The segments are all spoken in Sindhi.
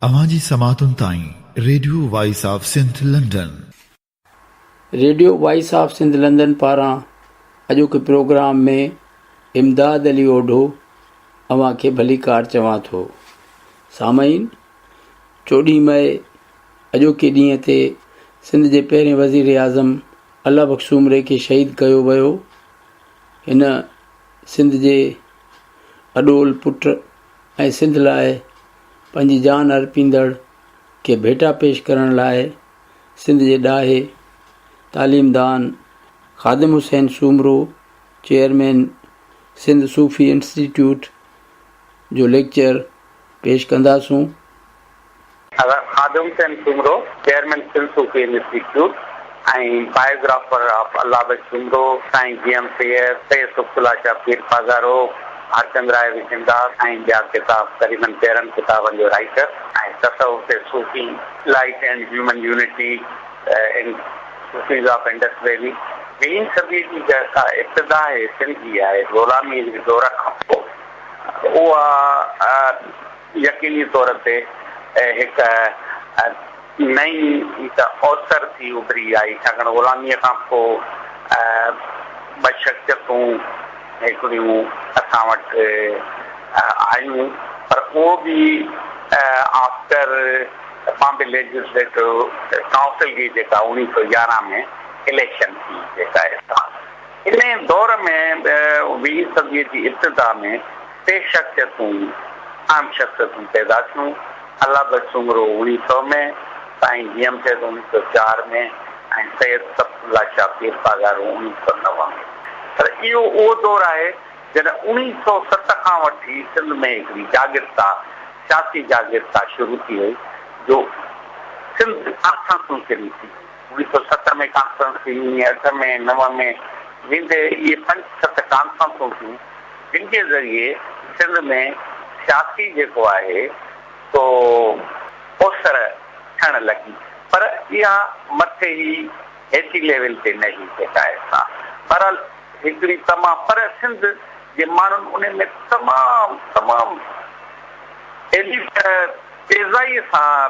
اوهان جي سماعتن تائين radio voice of Sindh London. Radio voice of Sindh London پاران اڄوڪي پروگرام ۾ امداد علي اوڍو اوهان کي ڀليڪار چوان ٿو. سامعين چوڏهين مئي اڄوڪي ڏينهن تي سنڌ جي پهرين وزير اعظم الله بخش سومري کي شهيد ڪيو ويو. هن سنڌ جي اڏول پٽ ۽ سنڌ لاء پنهنجي جان ارپيندڙ کي ڀيٽا پيش ڪرڻ لاء سنڌ جي ڏاهي تعليمدان خادم حسين سومرو چيئرمين سنڌ صوفي انسٽيٽيوٽ جو ليڪچر پيش ڪنداسون. Khadim Hussain Soomro, chairman Sindh Sufi institute ۽ biographer of Allah Bakhsh Soomro, Sain G M Syed, Syed Sibghat Ullah Shah Pir Pagaro, Harchand Rai Vishandas ۽ ٻيا ڪتاب قريبن 13 ڪتابن جو رائيٽر ۽ تصوف تي Sufi light and human unity in Sufis of Indus valley. ويهين صديء جي جيڪا ابتدا آهي سنڌ جي آهي غلاميء جي دور کان پوء اها يقيني طور تي هڪ نئين هڪ اوسر ٿي اڀري آئي ڇاڪاڻ غلاميء کان پوء ٻه شخصيتون هڪڙيون اسان وٽ آيون پر اهو به آفٽر بامبي ليجسليٽو ڪائونسل جي جيڪا 1911 ۾ اليڪشن ٿي جيڪا انهي دور ۾ ويهين صديء جي ابتدا ۾ ٽي شخصيتون اهم شخصيتون پيدا ٿيون الله بخش سومرو اوڻيهه سئو ۾، سائين جي ايم سيد 1904 ۾ ۽ سيد صفت الله شاهه پير پاڳارو 1909 ۾. پر اهو اهو دور آهي جڏهن 1907 کان وٺي سنڌ ۾ هڪڙي جاڳرتا، سياسي جاڳرتا شروع ٿي وئي جو سنڌ ڪانفرنسون شروع ٿي. 1907 ۾ ڪانفرنس ٿي، اٺ ۾، نو ۾ ويندي اهي پنج ست ڪانفرنسون ٿيون جن جي ذريعي سنڌ ۾ سياسي جيڪو آهي سو اوسر ٿيڻ لڳي پر اها مٿي هئي هيٺين ليول تي نه هئي جيڪا آهي سا بهرحال هڪڙي تمام پر سنڌ جي ماڻهن ان ۾ تمام تمام ايڏي ته تيزائي سان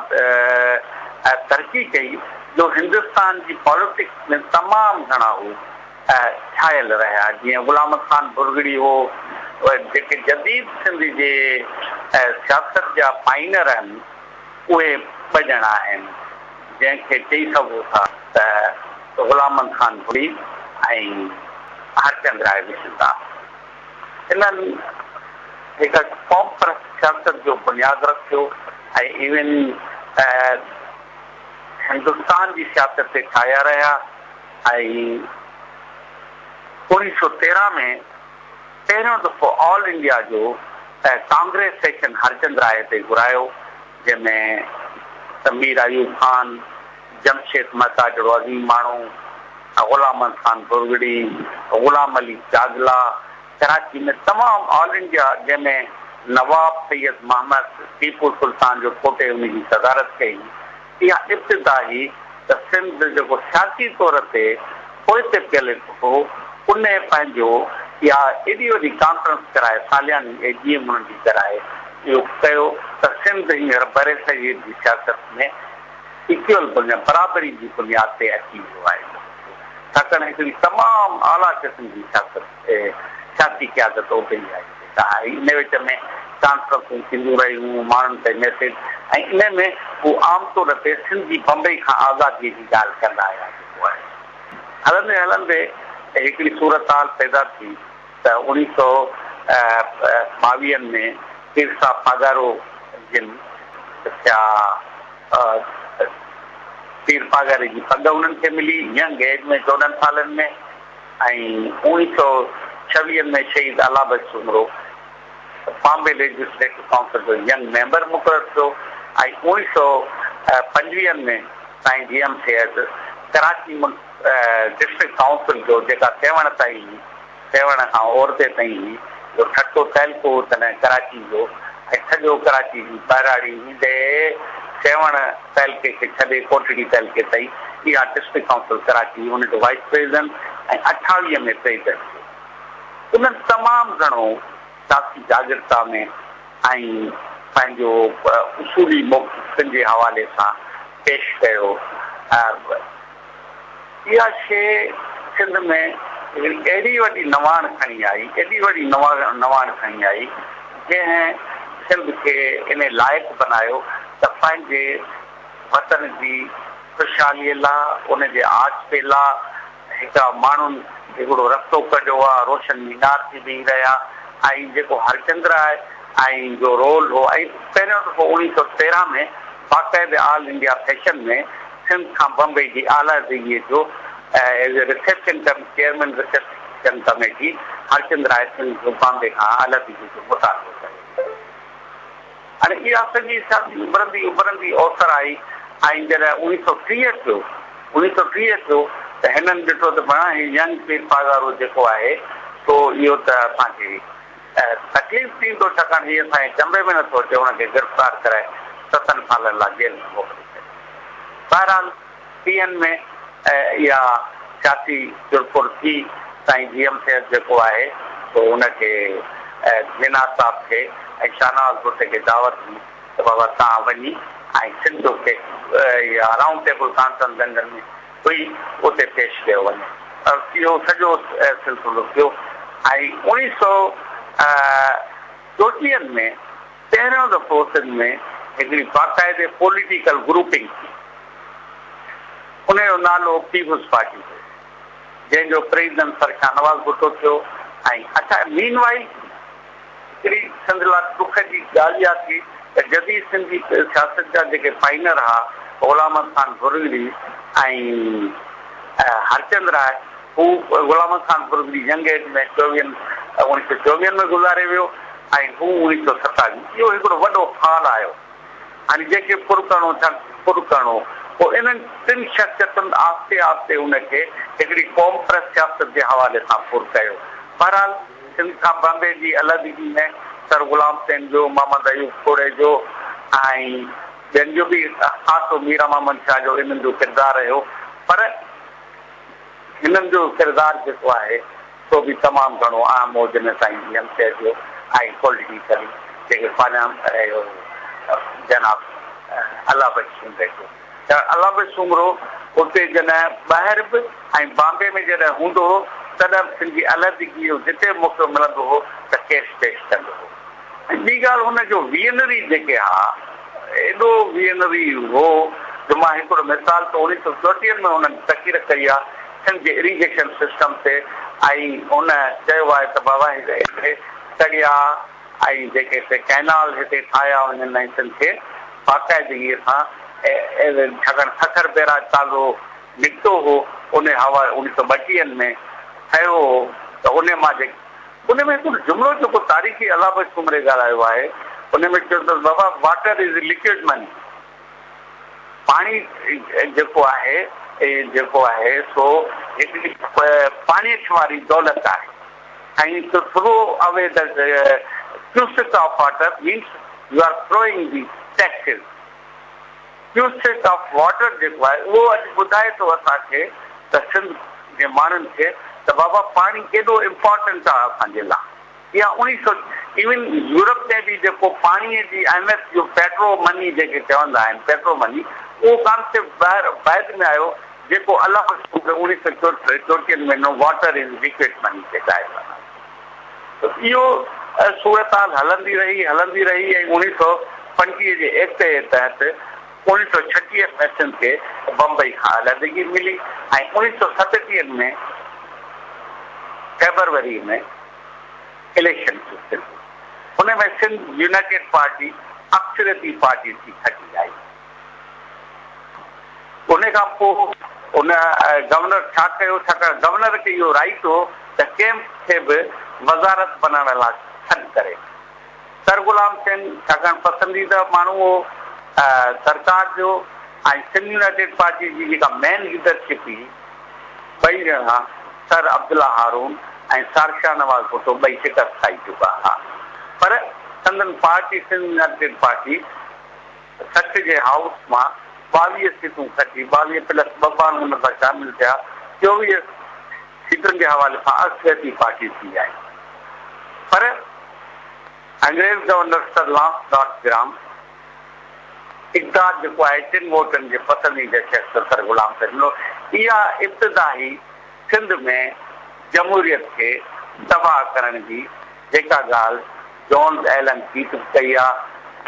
ترقي ڪئي جو هندستان جي پاليٽڪس ۾ تمام گهڻا هو ڇانيل رهيا جيئن غلام خان ڀرڳڙي هو جيڪي جديد سنڌ جي سياست جا پائنر آهن اهي ٻه ڄڻا آهن جنهن کي چئي سگهو ٿا ته غلام خان ڀرڳڙي ۽ هرچند راء وشنداس انهن هڪ قوم پرست سياست جو بنياد رکيو ۽ ايون هندستان جي سياست تي ڇايا رهيا ۽ 1913 ۾ پهريون دفعو آل انڊيا جو ڪانگريس سيشن هرچند راء تي گهرايو جنهن ۾ مير ايوب خان، جمشيد مهتا جهڙو عظيم ماڻهو، غلام محمد خان ڀرڳڙي، غلام علي چاڳلا، ڪراچي ۾ تمام آل انڊيا جنهن ۾ نواب سيد محمد ٽيپو سلطان جو پوٽي ان جي صدارت ڪئي. اها ابتدا هئي ته سنڌ جيڪو سياسي طور تي پوئتي پيل هو ان پنهنجو اها ايڏي وڏي ڪانفرنس ڪرائي سالياني اي جي ايم انهن جي ڪرائي اهو ڪيو ته سنڌ هينئر برصغير جي سياست ۾ ايڪيول بنياد برابري جي بنياد تي اچي ويو آهي ڇاڪاڻ هڪڙي تمام اعليٰ قسم جي سياست سياسي قيادت اڀري آئي جيڪا آئي ان وچ ۾ ڪانفرنسون ٿينديون رهيون ماڻهن تي ميسيج ۽ ان ۾ هو عام طور تي سنڌ جي بمبئي کان آزادي جي ڳالهه ڪندا آيا جيڪو آهي هلندي هلندي هڪڙي صورتحال پيدا ٿي ته اوڻيهه سئو ٻاويهن ۾ پير صاحب پاڳارو جن ٿيا پير پاڳاري جي پڳ انهن کي ملي ينگ ايج ۾ 14 سالن ۾ ۽ اوڻيهه سئو ڇويهن ۾ شهيد الله بخش سومرو بامبي ليجسليٽو ڪائونسل جو ينگ ميمبر مقرر ٿيو ۽ اوڻيهه سئو پنجويهن ۾ Sain G M Syed Karachi district council جو جيڪا سيوهڻ تائين هئي، سيوهڻ کان اورتي تائين هئي، جو ٺٽو تعلقو هو تڏهن ڪراچي جو ۽ سڄو ڪراچي جي ٻهراڙي ويندي سيوهڻ تعلقي کي ڇڏي ڪوٽڙي تعلقي تائين. اها ڊسٽرڪٽ ڪائونسل ڪراچي ان جو وائيس پريزيڊنٽ ۽ 28 ۾ پريزيڊنٽ ٿيو. انهن تمام گهڻو سياسي جاڳرتا ۾ ۽ پنهنجو اصولي موقفن جي حوالي سان پيش ڪيو. اها شيء سنڌ ۾ هڪڙي اهڙي وڏي نواڻ کڻي آئي، ايڏي وڏي نواڻ کڻي آئي، جنهن سنڌ کي انهي لائق بنايو ته پنهنجي وطن جي خوشحاليء لا، ان جي آجپي لا هڪڙا ماڻهن هڪڙو رستو ڪڍيو آ، روشن مينار ٿي بيهي رهيا ۽ جيڪو هرچندر آء ۽ جو رول هو ۽ پهريون دفعو 1913 ۾ باقاعدي آل انڊيا فيشن ۾ سنڌ کان بمبئي جي علحدگيء جو as a reception chairman reception committee Harchand Rai Sindh جو بامبي کان علحدگيء جو مطالبو ڪيو. هاڻي اها سڄي سياسي اڀرندي اڀرندي اوسر آئي ۽ جڏهن 1930 ٿيو، 1930 ٿيو ته هنن ڏٺو ته ڀڻا هي ينگ پير پاڳارو جيڪو آهي سو اهو ته اسان کي تڪليف ڏيندو ڇاڪاڻ هي اسان جي چنبي ۾ نٿو اچي ان کي گرفتار ڪرائي ستن سالن لاء جيل ۾ موڪلي ڇڏيو. بهرحال ٽيهن ۾ اها سياسي چرپر ٿي، سائين جي ايم سيد جيڪو آهي سو ان کي جناح صاحب کي ۽ شاهنواز ڀٽي کي دعوت ڏني ته بابا توهان وڃي ۽ سنڌ جو ڪيس اها رائونڊ ٽيبل ڪانفرنس لنڊن ۾ هئي اتي پيش ڪيو وڃي. اهو سڄو سلسلو ٿيو ۽ 1934 ۾ پهريون دفعو سنڌ ۾ هڪڙي باقاعدي پوليٽيڪل گروپنگ ٿي. ان جو نالو پيپلز پارٽي هو، جنهن جو پريزيڊنٽ سر شاهنواز ڀٽو ٿيو ۽ اڇا مين وائل هڪڙي سنڌ لاء ڏک جي ڳالهه اها ٿي ته جديد سنڌي سياست جا جيڪي پائنر ها غلام محمد خان ڀرڳڙي ۽ هرچند راء، هو غلام محمد خان ڀرڳڙي ينگ ايج ۾ چوويهن 1924 ۾ گذاري ويو ۽ هو 1927. اهو هڪڙو وڏو فال آيو. هاڻي جنهن کي پر ڪرڻو ڇا پر ڪرڻو. پوء انهن ٽن شخصيتن آهستي آهستي ان کي هڪڙي قوم پرست سياست جي حوالي سان پر ڪيو. بهرحال سنڌ کان بمبي جي علحدگي ۾ سر غلام حسين جو، محمد ايوب کوڙي جو ۽ ٻين جو به خاص طور ميران محمد شاهه جو انهن جو ڪردار رهيو پر هنن جو ڪردار جيڪو آهي سو به تمام گهڻو اهم هو جنھن سائين جي ايم سيد جو ۽ پوليٽيڪلي جيڪي خواجه اهو جناب الله بخش سومري جو ته الله بخش سومرو اتي جڏهن ٻاهر به ۽ بامبي ۾ جڏهن هوندو هو تڏهن به سنڌي علحدگي جو جتي به موقعو ملندو هو ته ڪيس پيش ڪندو هو ۽ ٻي ڳالهه هن جو وينري جيڪي ها ايڏو وينري هو جو مان هڪڙو مثال ته اوڻيهه سو چوٽيهن ۾ هنن تقرير ڪئي آ سنڌ جي اريگيشن سسٽم تي ۽ هن چيو آهي ته بابا هتي تڙيا ۽ جيڪي هتي ڪئنال هتي ٺاهيا وڃن ۽ سنڌ کي باقاعدگي سان ڇاڪاڻ سکر بئراج تازو نڪتو هو ان هوا اوڻيهه سو ٻٽيهن ۾ ٺهيو هو ته ان مان جيڪي ان ۾ هڪڙو جملو جيڪو تاريخي الله بخش سومري ڳالهايو آهي ان ۾ چيو اٿس بابا واٽر از لڪوئڊ مني پاڻي جيڪو آهي جيڪو آهي سو هڪڙي پاڻيٺ واري دولت آهي ۽ to throw away the cusec of water means you are throwing the taxes cusec of water جيڪو آهي اهو اڄ ٻڌائي ٿو اسان کي ته سنڌ جي ماڻهن کي ته بابا پاڻي ڪيڏو امپارٽنٽ آهي اسان جي لا اها اوڻيهه سو ايون يورپ ۾ به جيڪو پاڻي جي اهميت جو پيٽرو مني جيڪي چوندا آهن پيٽرو مني اهو ڪانسيپٽ ٻاهر بعد ۾ آيو جيڪو الله بخش اوڻيهه سو چوٽيهن ۾ no water is liquid money تي ڳائي ويو ته اهو صورتحال هلندي رهي، هلندي رهي ۽ 1925 جي ايڪٽ جي تحت 1936 ۾ سنڌ کي بمبئي کان علحدگي ملي ۽ 1937 ۾ فيبروري ۾ اليڪشن ٿيو سنڌ ان ۾ سنڌ يونائيٽيڊ پارٽي اڪثريتي پارٽي ٿي کٽي آئي. ان کان پوء ان گورنر ڇا ڪيو، ڇاڪاڻ گورنر کي اهو رائيٽ هو ته ڪئمپ کي به وزارت بنائڻ لاء سڏ ڪري. سر غلام حسين ڇاڪاڻ پسنديده ماڻهو هو سرڪار جو ۽ سنڌ يونائيٽيڊ پارٽي جي جيڪا مين ليڊرشپ هئي ٻئي ڄڻا سر عبدالله هارون ۽ سر شاهنواز ڀٽو ٻئي شڪست کائي چڪا ها پر سندن پارٽي سنڌ يونائيٽيڊ پارٽي 60 جي هائوس مان 22 سيٽون کٽي، 22 پلس ٻه ماڻهو ان سان شامل ٿيا، 24 سيٽن جي حوالي سان اڪثريتي پارٽي ٿي آئي. پر انگريز گورنر سر لانس لاٽ گرام اقتدار جيڪو آهي ٽن ووٽن جي پسنديده شخص سر غلام کي ڏنو. اها ابتدا هئي سنڌ ۾ جمهوريت کي تباهه ڪرڻ جي، جيڪا ڳالهه جونز ايلن ڪيٿ به ڪئي آ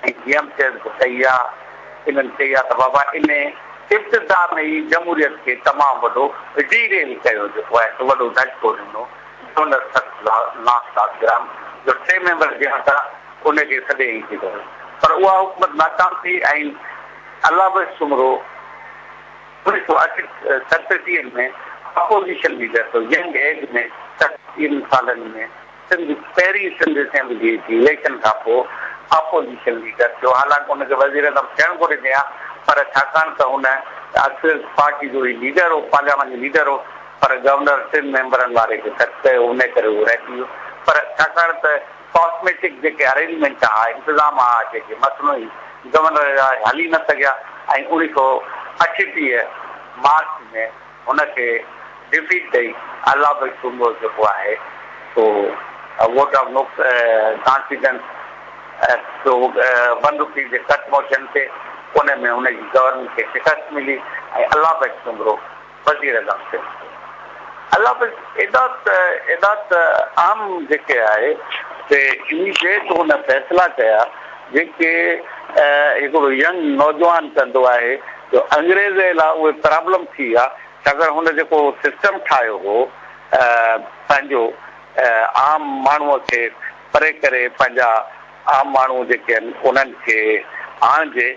۽ جي ايم سيد به ڪئي آ. انهن چئي آ ته بابا انهي ابتدا ۾ ئي جمهوريت کي تمام وڏو ڊي ريل ڪيو جيڪو آهي سو وڏو ڌچڪو ڏنو گورنر سر لانس لاٽ گرام جو ٽي ميمبر جنهن هٿا ان کي سڏي ائين ٿي ڪيو پر اها حڪومت ناڪام ٿي ۽ الله بخش سومرو 1937 ۾ اپوزيشن ليڊر ٿيو. ينگ ايج ۾ 37 سالن ۾ سنڌ پهرين سنڌ اسيمبلي جي اليڪشن کان پوء اپوزيشن ليڊر ٿيو. حالانڪ ان کي وزيراعظم ٿيڻ گهرجي ها پر ڇاڪاڻ ته هن اڪثريت پارٽي جو ئي ليڊر هو، پارلياماني ليڊر هو پر گورنر ٽن ميمبرن واري کي سڏ ڪيو ان ڪري هو رهجي ويو پر ڇاڪاڻ ته ڪاسميٽڪ جيڪي ارينجمينٽ ها، انتظام ها جيڪي مصنوعي گورنر جا هلي نه سگهيا ۽ 1938 مارچ ۾ هن کي ڊفيٽ ڏئي الله بخش سومرو جيڪو آهي سو ووٽ آف نو ڪانفيڊنس سو ون روپي جي ڪٽ موشن تي ان ۾ هن جي گورنمينٽ کي شڪست ملي ۽ الله بخش سومرو وزيراعظم ٿيو. الله بخش ايڏا ته ايڏا ته اهم جيڪي آهي سي اميڊيٽ هن فيصلا ڪيا جيڪي هڪڙو ينگ نوجوان ڪندو آهي جو انگريز لاء اهي پرابلم ٿي ويا ڇاڪاڻ هن جيڪو سسٽم ٺاهيو هو پنهنجو عام ماڻهو کي پري ڪري پنهنجا عام ماڻهو جيڪي آهن انهن کي آڻجي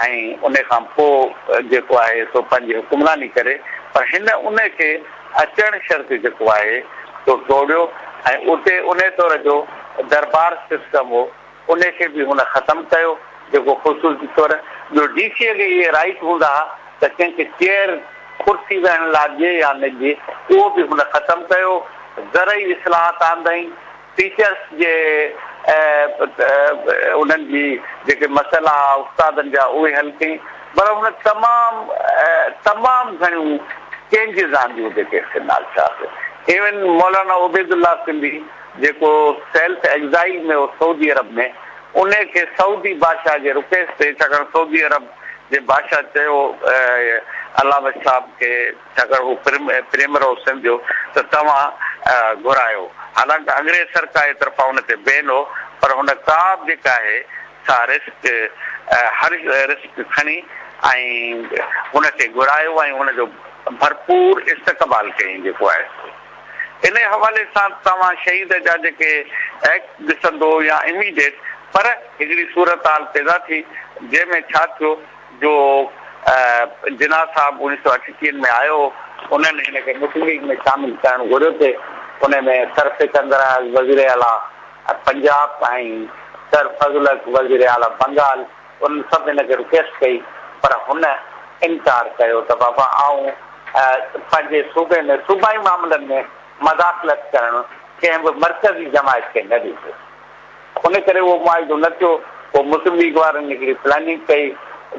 ۽ ان کان پوء جيڪو آهي سو پنهنجي حڪمراني ڪري پر هن ان کي اچڻ شرط جيڪو آهي سو ٽوڙيو ۽ اتي انهي طور جو دربار سسٽم هو ان کي به هن ختم ڪيو جيڪو خصوصي طور ٻيو ڊي سي کي اهي رائيٽ هوندا ها ته ڪنهن کي چيئر ڪرسي ويهڻ لاء ڏئي يا نه ڏئي اهو به هن ختم ڪيو. زرعي اصلاحات آندائين. ٽيچرس جي انهن جي جيڪي مسئلا ها استادن جا اهي حل ڪيائين. پر هن تمام تمام گهڻيون چينجز آنديون جيڪي سنال شاهه ايون مولانا عبيدالله سنڌي جيڪو سيلف ايگزائل ۾ هو سعودي عرب ۾ انهي کي سعودي بادشاهه جي رڪويسٽ تي ڇاڪاڻ سعودي عرب جي بادشاهه چيو الله بخش صاحب کي ڇاڪاڻ هو پريمر هو سنڌ جو ته توهان گهرايو. حالانڪ انگريز سرڪار جي طرفان ان تي بين هو پر هن ڪا به جيڪا آهي سا رسڪ هر رسڪ کڻي ۽ هن کي گهرايو ۽ هن جو ڀرپور استقبال ڪيائين جيڪو آهي سو انهي حوالي سان توهان شهيد جا جيڪي ايڪٽ ڏسندو يا اميڊيٽ پر هڪڙي صورتحال پيدا ٿي جنهن ۾ ڇا ٿيو جو جناح صاحب 1938 ۾ آيو هو، انهن هن کي مسلم ليگ ۾ شامل ڪرڻ گهريو ٿي، ان ۾ سر سڪندر اياز وزير اعليٰ پنجاب ۽ سر فضل حق وزير اعليٰ بنگال، انهن سڀ هن کي رڪويسٽ ڪئي پر هن انڪار ڪيو ته بابا آئون پنهنجي صوبي ۾ صوبائي معاملن ۾ مداخلت ڪرڻ ڪنهن به مرڪزي جماعت کي نه ڏيندس. ان ڪري اهو معاهدو نه ٿيو. پوء مسلم ليگ وارن هڪڙي پلاننگ ڪئي،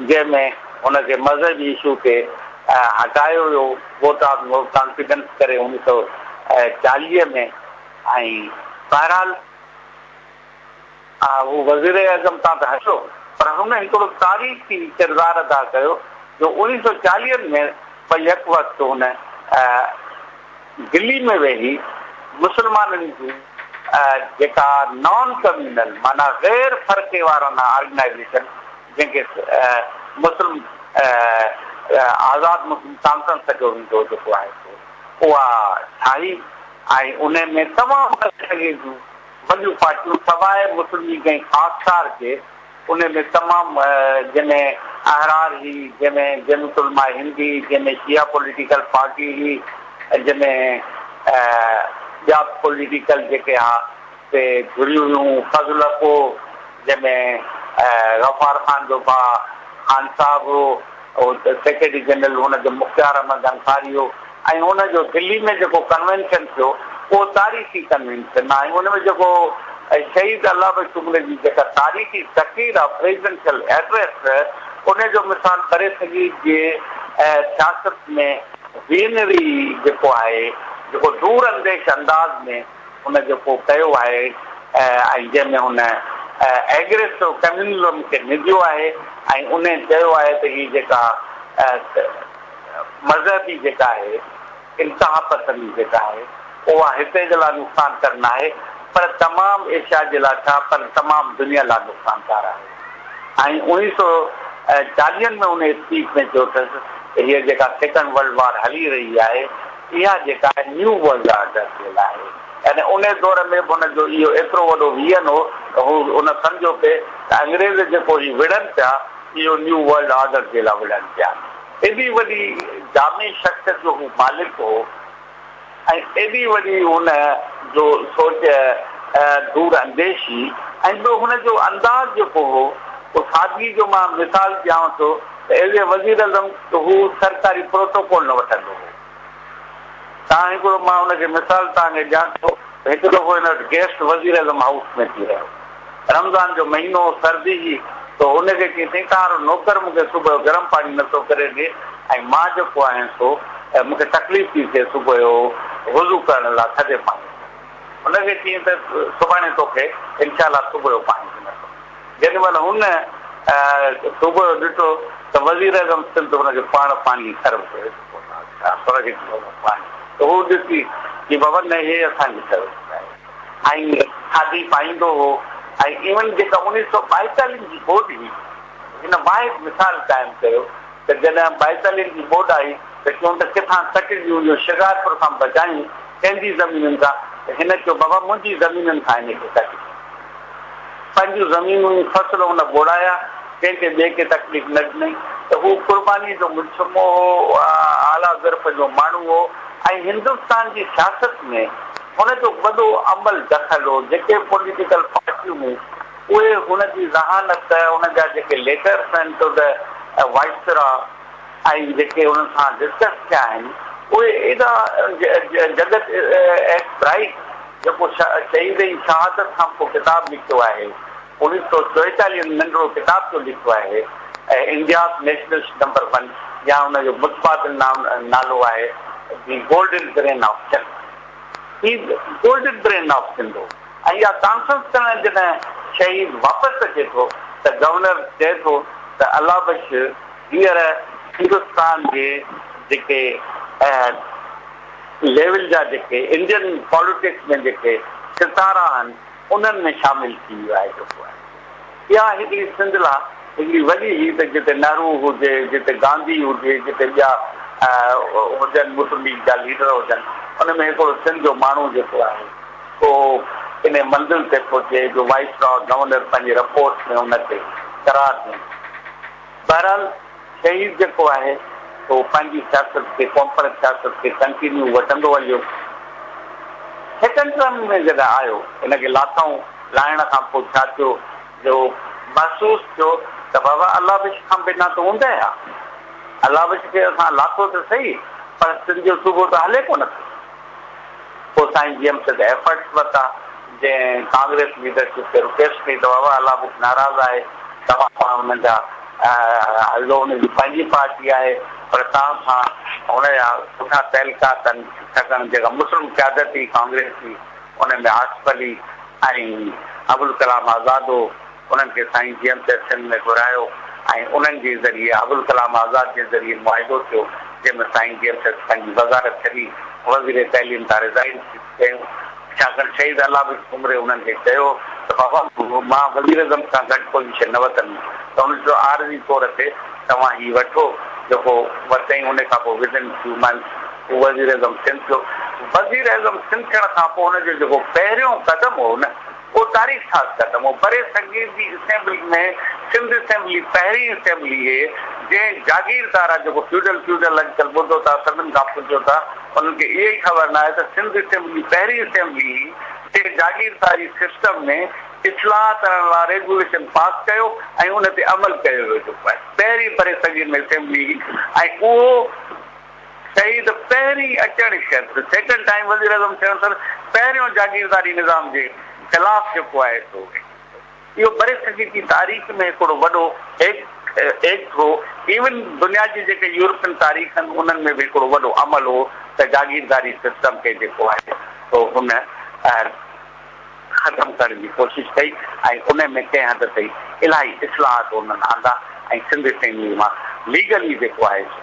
جنهن ۾ هن کي مذهبي اشو تي هٽايو ويو، ووٽ آف نو ڪانفيڊنس ڪري 1940 ۾ ۽ بهرحال هو وزيراعظم تان ته هٽيو پر هن هڪڙو تاريخي ڪردار ادا ڪيو جو 1940 ۾ بيڪ وقت هن دلي ۾ ويهي مسلمانن جون جيڪا نان ڪميونل معنيٰ غير فرقيوارانه آرگنائيزيشن جنهن کي مسلم آزاد مسلم ڪانفرنس سڏيو ويندو هو جيڪو آهي سو اها ٺاهي ۽ ان ۾ تمام برصغير جون وڏيون پارٽيون سواء مسلم ليگ ۽ خاڪسار جي ان ۾ تمام جنهن ۾ احرار هئي، جنهن ۾ جمعيت علماء هند هئي، جنهن ۾ شيعه پوليٽيڪل پارٽي هئي ۽ جنهن ۾ ٻيا به پوليٽيڪل جيڪي ها سي ڌريون هيون، فضل حق هو، جنهن ۾ غفار خان جو ڀاء خان صاحب هو، سيڪريٽري جنرل هن جو مختيار احمد انصاري هو ۽ ان جو دلي ۾ جيڪو ڪنوينشن ٿيو اهو تاريخي ڪنوينشن آهي ۽ ان ۾ جيڪو شهيد الله بخش سومري جي جيڪا تاريخي تقرير آهي پريزيڊنشل ايڊريس ان جو مثال برصغير جي سياست ۾ وينري جيڪو آهي، جيڪو دور انديش انداز ۾ هن جيڪو ڪيو آهي ۽ جنهن ۾ هن ايگريسو ڪميونزم کي ننديو آهي ۽ انهي چيو آهي ته هي جيڪا مذهبي جيڪا آهي انتها پسندي جيڪا آهي اها هتي جي لاء نقصانڪار ناهي پر تمام ايشيا جي لاء ڇا پر تمام دنيا لاء نقصانڪار آهي ۽ اوڻيهه سو چاليهن ۾ ان اسپيچ ۾ چيو اٿس ته هيء جيڪا سيڪنڊ ورلڊ وار هلي رهي آهي اها جيڪا آهي نيو ورلڊ آرڊر جي لاء آهي يعني ان دور ۾ به هن جو اهو ايترو وڏو ويزن هو ته هو ان سمجهيو پئي ته انگريز جيڪو هي وڙهن پيا اهو نيو ورلڊ آرڊر جي لاء وڙهن پيا. ايڏي وڏي جامع شخصيت جو هو مالڪ هو ۽ ايڏي وڏي هن جو سوچ دور انديش هئي ۽ ٻيو هن جو انداز جيڪو هو اهو سادگي جو مان مثال ڏيانو ٿو ته ايز اي وزيراعظم ته هو سرڪاري پروٽوڪول نه وٺندو هو. تان هڪڙو مان ان کي مثال توهان کي ڏيان ٿو ته هڪ دفعو هن وٽ گيسٽ وزيراعظم هائوس ۾ ٿي رهيو. رمضان جو مهينو هو سردي هئي ته ان کي چيائين سائين توهان وارو نوڪر مون کي صبح جو گرم پاڻي نه ٿو ڪري ڏي ۽ مان جيڪو آهيان سو مون کي تڪليف ٿي ٿئي صبح جو وضو ڪرڻ لاء ٿڌي پاڻي سان. هن کي چيائين ته سڀاڻي توکي انشاء الله صبح جو پاڻي ڏيندس. جيڏي مهل هن صبح جو ڏٺو ته وزيراعظم سنڌ هن کي پاڻ پاڻي سرو ڪيو پاڻي ته هو ڏسي چي بابا نه هي اسان جي سروس آهي ۽ کاڌي پائيندو هو ۽ ايون جيڪا اوڻيهه سو ٻائيتاليهن جي ٻوڏ هئي هن واحد مثال قائم ڪيو ته جڏهن ٻائيتاليهن جي ٻوڏ آئي ته چون ته ڪٿان ڪٽجون جو شڪارپور کان بچايون ڪنهن جي زمينن کان ته هن چيو بابا منهنجي زمينن کان هن کي ڪٽجون پنهنجون زمينون ۽ فصل هن ٻوڙايا، ڪنهن کي ٻئي کي تڪليف نه ڏنائين ته هو قربانيء جو مجسمو هو، اعليٰ ظرف جو ماڻهو هو ۽ هندستان جي سياست ۾ هن جو وڏو عمل دخل هو، جيڪي پوليٽيڪل پارٽيون هيون اهي هن جي ذهانت، هن جا جيڪي ليٽرس آهن ٽو the وائسرا ۽ جيڪي انهن سان ڊسڪس ٿيا آهن اهي ايڏا جڳت ايس برائيٽ جيڪو شهيد جي شهادت کان پوء ڪتاب لکيو آهي، اوڻيهه سئو چوئيتاليهن ۾ ننڍڙو ڪتاب جو لکيو آهي انڊياز نيشنلسٽ نمبر ون يا ان جو متبادل نالو آهي the golden brain of Sindh. He golden brain of Sindh هو ۽ اها ڪانفرنس ڪرڻ جڏهن شهيد واپس اچي ٿو ته گورنر چئي ٿو ته الله بخش هينئر هندستان جي جيڪي ليول جا جيڪي انڊين پاليٽڪس ۾ جيڪي ستارا آهن انهن ۾ شامل ٿي ويو آهي جيڪو آهي اها هڪڙي سنڌ لا هڪڙي وڏي هئي ته جتي نهرو هجي جتي گانڌي هجي جتي ٻيا هجن مسلم ليگ جا ليڊر هجن ان ۾ هڪڙو سنڌ جو ماڻهو جيڪو آهي سو ان منزل تي پهچي جو وائس راء گورنر پنهنجي رپورٽ ۾ ان کي قرار ڏين. بهرحال شهيد جيڪو آهي سو پنهنجي سياست کي قومپرست سياست کي ڪنٽينيو وٺندو هليو. سيڪنڊ ٽرم ۾ جڏهن آيو هن کي لاٿائون، لاهڻ کان پوء ڇا ٿيو جو محسوس ٿيو ته بابا الله بخش کان بنا ته اوندهه آ. الله بخش کي اسان لاٿو ته سهي پر سنڌ جو صوبو ته هلي ڪونه ٿو. پوء سائين جي ايم سيد ايفرٽس ورتا، جنهن ڪانگريس ليڊرشپ کي رڪويسٽ ڪئي ته بابا الله بخش ناراض آهي، توهان سان هن جا هلو، هن جي پنهنجي پارٽي آهي، پر توهان سان هن جا سٺا تعلقات آهن، ڇاڪاڻ جيڪا مسلم قيادت هئي ڪانگريس جي، ان ۾ آصف علي ۽ ابوالڪلام آزاد هو. انهن کي سائين جي ايم سيد سنڌ ۾ گهرايو ۽ انهن جي ذريعي ابوالڪلام آزاد جي ذريعي معاهدو ٿيو جنهن ۾ سائين جي ايم سيد پنهنجي وزارت ڇڏي وزير تعليم تان ريزائن ڪيون ڇاڪاڻ شهيد الله بخش سومري انهن کي چيو ته بابا مان وزيراعظم کان گهٽ پوزيشن نه وٺندس ته هن چيو عارضي طور تي توهان هي وٺو جيڪو ورتائين ان کان پوء ودن فيو منٿس هو وزيراعظم سنڌ ٿيو وزيراعظم سنڌ ٿيڻ کان پوء هن جو جيڪو پهريون قدم هو نه اهو تاريخ ساز قدم هو. برصغير جي اسيمبلي ۾ سنڌ اسيمبلي پهرين اسيمبلي هئي، جنهن جاگيردار جيڪو فيوڊل فيوڊل اڄڪلهه ٻڌو ٿا، سڀن کان پڇو ٿا، انهن کي اها ئي خبر ناهي ته سنڌ اسيمبلي پهرين اسيمبلي هئي، جنهن جاگيرداري سسٽم ۾ اصلاحات آڻڻ لاء ريگوليشن پاس ڪيو ۽ ان تي عمل ڪيو ويو جيڪو آهي پهرين برصغير ۾ اسيمبلي هئي ۽ اهو شهيد پهرين اچڻ شرط سيڪنڊ ٽائيم وزيراعظم ٿيڻ شرط پهريون جاگيرداري نظام جي خلاف جيڪو آهي سو اهو برصغير جي تاريخ ۾ هڪڙو وڏو ايڪٽ هو. ايون دنيا جي جيڪي يورپين تاريخ آهن انهن ۾ به هڪڙو وڏو عمل هو ته جاگيرداري سسٽم کي جيڪو آهي سو هن ختم ڪرڻ جي ڪوشش ڪئي ۽ ان ۾ ڪنهن حد تائين الاهي اصلاحات انهن آندا ۽ سنڌ اسيمبلي مان ليگلي جيڪو آهي سو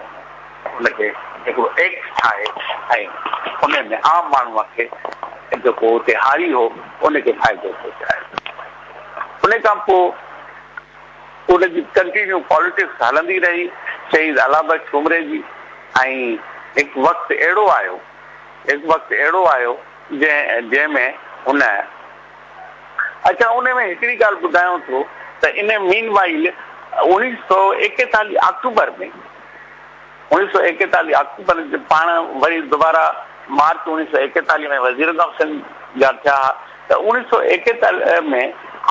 ان کي هڪڙو ايڪٽ ٺاهي ۽ ان ۾ عام ماڻهوء کي جيڪو اتي هاري هو ان کي فائدو پهچايو. ان کان پوء ان جي ڪنٽينيو پاليٽڪس هلندي رهي شهيد الله بخش سومري جي ۽ هڪ وقت اهڙو آيو هڪ وقت اهڙو آيو جنهن جنهن ۾ هن اڇا ان ۾ هڪڙي ڳالهه ٻڌايان ٿو ته ان مين وائل اوڻيهه سو ايڪيتاليهه آڪٽوبر ۾ اوڻيهه سو ايڪيتاليهه آڪٽوبر پاڻ وري دوباره مارچ اوڻيهه سو ايڪيتاليهه ۾ وزير اعظم سنڌ جا ٿيا ها ته اوڻيهه سو ايڪيتاليهه ۾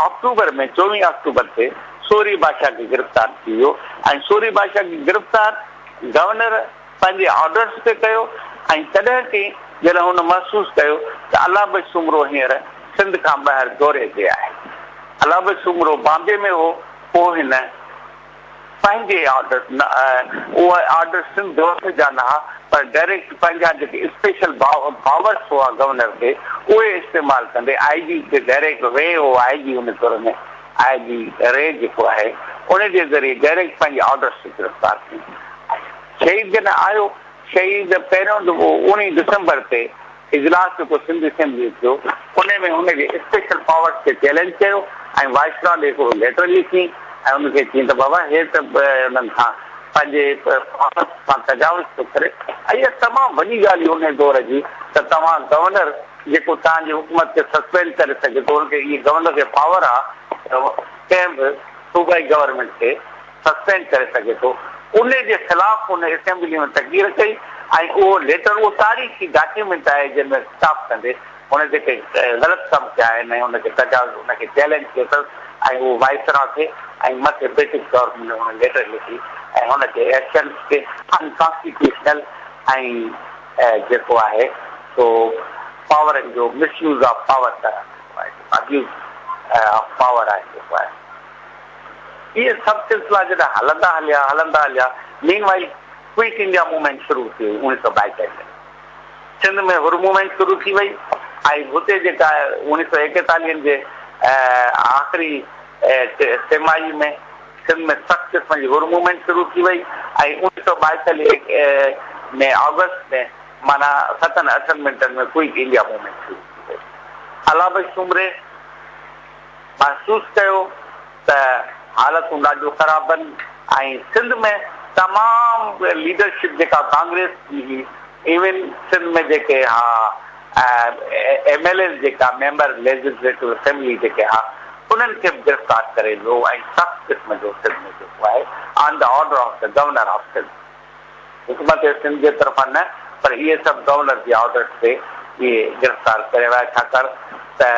آڪٽوبر ۾ چوويهه آڪٽوبر تي سورهيه بادشاهه کي گرفتار ٿي ويو ۽ سورهيه بادشاهه کي گرفتار گورنر پنهنجي آرڊرس تي ڪيو ۽ تڏهن ڪي جڏهن هن محسوس ڪيو ته الله بخش سومرو هينئر سنڌ کان ٻاهر دوري تي آهي. الله بخش سومرو بامبي ۾ هو پوء هن پنهنجي آرڊر نه اهي آرڊر سنڌ گورنمينٽ جا نه ها پر ڊائريڪٽ پنهنجا جيڪي اسپيشل پاورس هئا گورنر کي اهي استعمال ڪندي آء جي کي ڊائريڪٽ ري هو آء جي ان دور ۾ آء جي ري جيڪو آهي ان جي ذريعي ڊائريڪٽ پنهنجي آرڊرس تي گرفتار ٿي شهيد جڏهن آيو شهيد پهريون دفعو اوڻيهه ڊسمبر تي اجلاس جيڪو سنڌ اسيمبلي ٿيو ان ۾ هن جي اسپيشل پاورس کي چئلينج ڪيو ۽ وائسراء ڏي هڪڙو ليٽر لکي ۽ ان کي چيائين ته بابا هي ته انهن کان پنهنجي پاورس سان تجاوز ٿو ڪري ۽ اها تمام وڏي ڳالهه هئي ان دور جي ته توهان گورنر جيڪو توهان جي حڪومت کي سسپينڊ ڪري سگهي ٿو ان کي اهي گورنر کي پاور آهي ته ڪنهن به صوبائي گورنمينٽ کي سسپينڊ ڪري سگهي ٿو ان جي خلاف هن اسيمبلي ۾ تقرير ڪئي ۽ اهو ليٽر اهو تاريخي ڊاڪيومينٽ آهي جنهن ۾ خطاب ڪندي هن جيڪي غلط ڪم ڪيا آهن ۽ ان کي تجاوز ان کي چئلينج ڪيو اٿس ۽ اهو وائسراء کي ۽ مٿي برٽش گورنمينٽ ۾ هن ليٽر لکي ۽ هن کي ايڪشنز کي ان ڪانسٽيٽيوشنل ۽ جيڪو آهي سو پاورن جو مس يوز آف پاور قرار ڏنو آهي ابيوز آف پاور آهي جيڪو آهي. اهي سڀ سلسلا جڏهن هلندا هليا هلندا هليا مين وائل ڪوئٽ انڊيا موومينٽ شروع ٿي وئي اوڻيهه سو ٻائيتاليهه ۾ سنڌ ۾ حر موومينٽ شروع ٿي وئي ۽ هتي جيڪا اوڻيهه سو ايڪيتاليهن جي آخري ٽماهي ۾ سنڌ ۾ سخت قسم جي حر موومينٽ شروع ٿي وئي ۽ اوڻيهه سو ٻائيتاليهه ۾ آگسٽ ۾ معنيٰ ستن اٺن منٽن ۾ ڪوئٽ انڊيا موومينٽ شروع ٿي وئي. الله بخش سومري محسوس ڪيو ته حالتون ڏاڍيون خراب آهن ۽ سنڌ ۾ تمام ليڊرشپ جيڪا ڪانگريس جي هئي ايون سنڌ ۾ جيڪي ها ايم ايل ايز جيڪا ميمبر ليجسليٽو اسيمبلي جيڪي ها انهن کي به گرفتار ڪري ويو ۽ سخت قسم جو سنڌ ۾ جيڪو آهي on the order of the governor of Sindh حڪومت سنڌ جي طرفان نه پر اهي سڀ گورنر جي آرڊرس تي اهي گرفتار ڪري ويا ڇاڪاڻ ته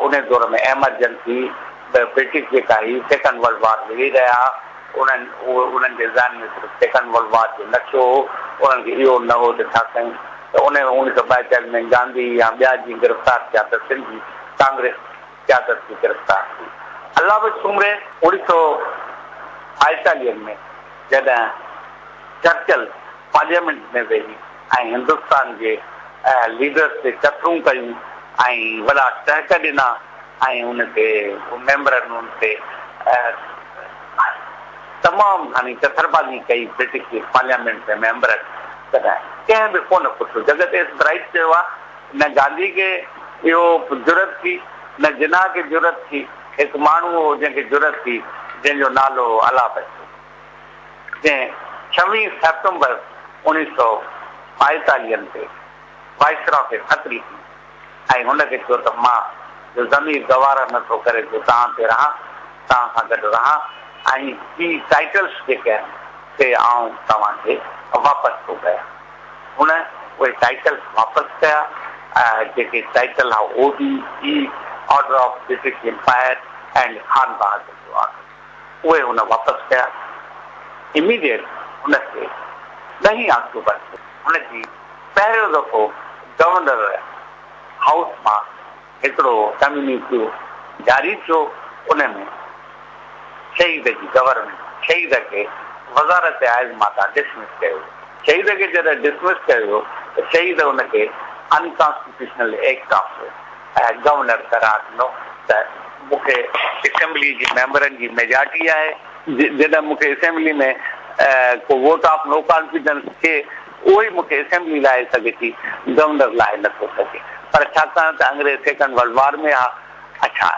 انهي دور ۾ ايمرجنسي برٽش جيڪا هئي سيڪنڊ ورلڊ وار وڙهي رهيا ها انهن انهن جي ذهن ۾ صرف سيڪنڊ ورلڊ وار جو نقشو هو انهن کي اهو نه هو ته ڇا ڪيون ته انهي اوڻيهه سؤ ٻائيتاليهه ۾ گانڌي يا ٻيا جيئن گرفتار ٿيا ته سنڌ جي ڪانگريس قيادت به گرفتار ٿي. الله بخش سومري اوڻيهه سؤ ٻائيتاليهن ۾ جڏهن چرچل پارليامينٽ ۾ ويهي ۽ هندستان جي ليڊرز تي چٿرون ڪيون ۽ وڏا ٽهڪ ڏنا ۽ ان تي ميمبرن ان تي تمام گهڻي چٿربازي ڪئي برٽش جي پارليامينٽ ۾ ميمبرن تڏهن ڪنهن به ڪونه پڇيو. جڳت ايس برائيٽ چيو آهي نه گانڌي کي اهو جرئت ٿي، نه جناح کي جرئت ٿي، هڪ ماڻهو هو جنهن کي جرئت ٿي، جنهن جو نالو هو الله بخش، جنهن ڇويهه سيپٽمبر اوڻيهه سؤ ٻائيتاليهن تي وائسراء کي خط لکي ۽ هن کي چيو ته مان جو ضمير گوارا نه ٿو ڪري جو توهان تي رهان، توهان سان گڏ رهان ۽ هي ٽائيٽلس جيڪي آهن سي آئون توهان کي واپس ٿو ڪيان. هن اهي ٽائيٽلس واپس ڪيا جيڪي ٽائيٽل ها O B E, order of British empire and Khan Bahadur جو آرڊر اهي هن واپس ڪيا. اميڊيٽ هن کي ڏهين آڪٽوبر تي هن جي پهريون دفعو گورنر هائوس مان هڪڙو ڪميونيڪيو جاري ٿيو ان ۾ شهيد جي گورنمينٽ شهيد کي وزارت عظميٰ تان ڊسمس ڪيو ويو. شهيد کي جڏهن ڊسمس ڪيو ويو ته شهيد ان کي انڪانسٽيٽيوشنل ايڪٽ آف گورنر قرار ڏنو ته مون کي اسيمبلي جي ميمبرن جي ميجارٽي آهي، جڏهن مون کي اسيمبلي ۾ ڪو ووٽ آف نو ڪانفيڊنس ٿئي اهو ئي مون کي اسيمبلي لاهي سگهي ٿي، گورنر لاهي نه ٿو سگهي. پر ڇاڪاڻ ته انگريز سيڪنڊ ورلڊ وار ۾ ها، اڇا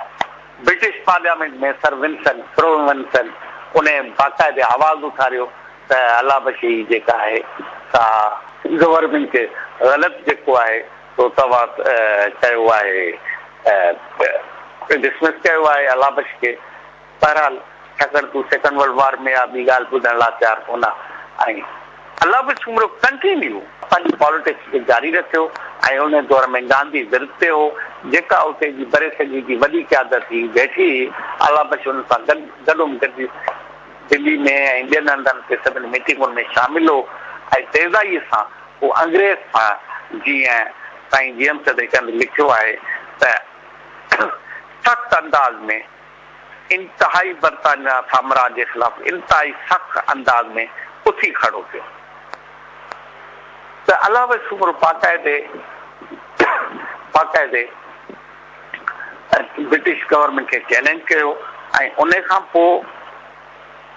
British parliament ۾ sir Vincent Sir Vincent انهي باقاعدي آواز اٿاريو ته الله بخش هي جيڪا آهي سا گورنمينٽ کي غلط جيڪو آهي سو توهان ڪيو آهي ڊسمس ڪيو آهي الله بخش کي. بهرحال ڇاڪاڻ ته هو سيڪنڊ ورلڊ وار ۾ آ ٻي ڳالهه ٻڌڻ لاء تيار ڪونه آ ۽ الله بخش سومرو ڪنٽينيو پنهنجي پاليٽڪس کي جاري رکيو ۽ ان دور ۾ گانڌي ورد تي هو جيڪا اتي جي برصغير جي وڏي قيادت هئي ويٺي هئي الله بخش ان سان گڏ گڏوم گڏ دلي ۾ ۽ ٻين هنڌن تي سڀني ميٽنگن ۾ شامل هو ۽ تيزائي سان هو انگريز سان جيئن سائين جي ايم سيد هڪ هنڌ لکيو آهي ته سخت انداز ۾ انتهائي برطانيا سامراج جي خلاف انتهائي سخت انداز ۾ اٿي کڙو ٿيو ته الله بخش سومرو باقاعدي باقاعدي برٽش گورنمينٽ کي چئلينج ڪيو ۽ ان کان پوء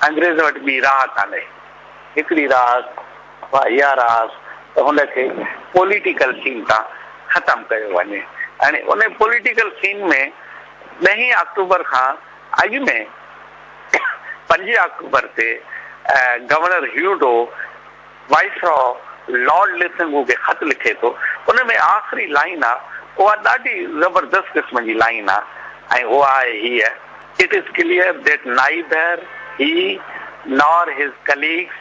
انگريز وٽ ٻي راهه ڪانهي هڪڙي راهه اها اها راهه ته هن کي پوليٽيڪل سين تان ختم ڪيو وڃي. هاڻي ان پوليٽيڪل سين ۾ ڏهين آڪٽوبر کان اڳ ۾ پنجين آڪٽوبر تي گورنر هيوڊو وائسراء لارڊ لٿنگو کي خط لکي ٿو. ان ۾ آخري لائين آ اها ڏاڍي زبردست قسم جي لائين آ ۽ اها آهي هيء، It is clear that neither he nor his colleagues